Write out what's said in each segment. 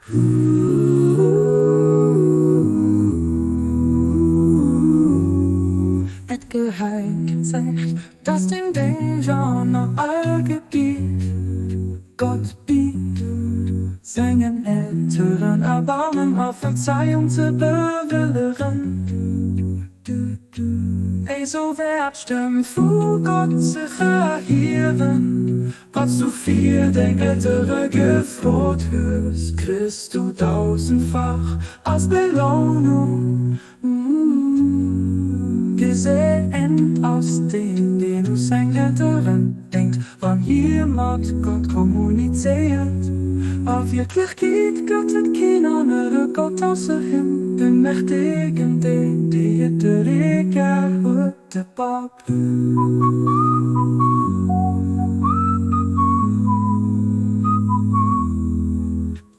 Et gehéiert sech, dass den Dénger no all Gebiet Gott biet, sengen Elteren Erbarmen a Verzeiung ze bewëllegen. Esou wäert d'Stëmm vu Gott sech erhiewen. Wat s du fir deng Eltere gefrot hues, kriss du dausendfach als Belounung. Geseent ass deen, deen u seng Elteren denkt, wann hie mat Gott kommunizéiert. A Wierklechkeet gëtt et keen anere Gott ausser him, de Mächtegen, deen, dee jidderee gär huet, de Papp.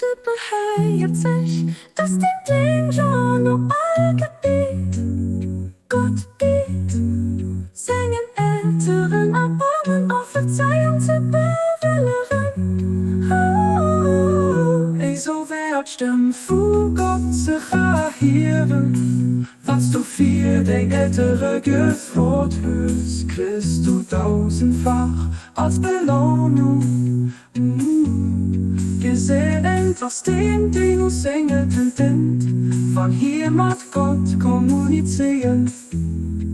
Et behéiert sech, dass den Dénger no all Gebiet Gott biet, sengen Elteren Erbarmen a Verzeiung ze bewëllegen. Esou wäert d'Stëmm vu Gott sech erhiewen. Wat s du fir deng Eltere gefrot hues, kriss du dausendfach als Belounung. Geseent ass deen, deen u seng Elteren denkt, wann hie mat Gott kommunizéiert.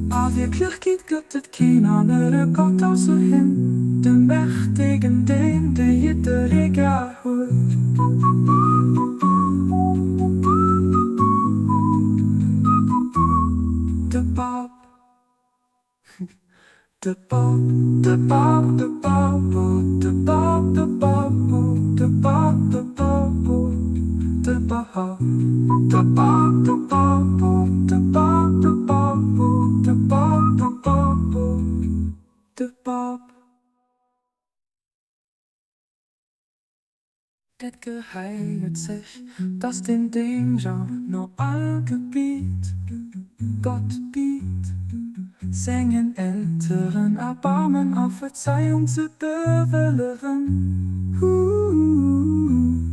A Wierklechkeet gëtt et keen anere Gott ausser him, de Mächtegen, deen, dee jidderee gär huet. De Papp, de Papp, de Papp, de Papp, de Papp, de Papp, de Papp, de Papp, de Papp, de Papp, de Papp, de Papp, de Papp, de Papp, de Papp, de Papp. Et gehéiert sech, dass den Dénger no all Gebiet Gott biet, sengen Elteren Erbarmen a Verzeiung ze bewëllegen.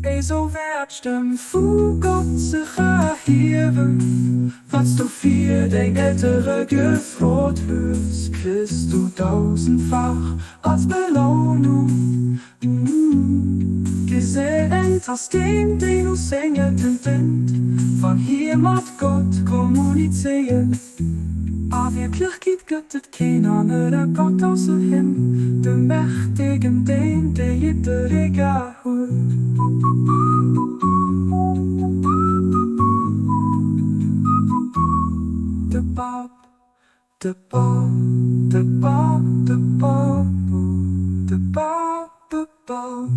Esou wäert d'Stëmm vu Gott sech erhiewen. Wat s du fir deng Eltere gefrot hues, kriss du dausendfach als Belounung. Geseent ass deen, deen u seng Elteren denkt, wann hie mat Gott kommunizéiert. A Wierklechkeet gëtt et keen anere Gott ausser him, de Mächtegen, deen, dee jidderee gär huet. De Papp. De Papp, de Papp, de Papp, de Papp, de Papp.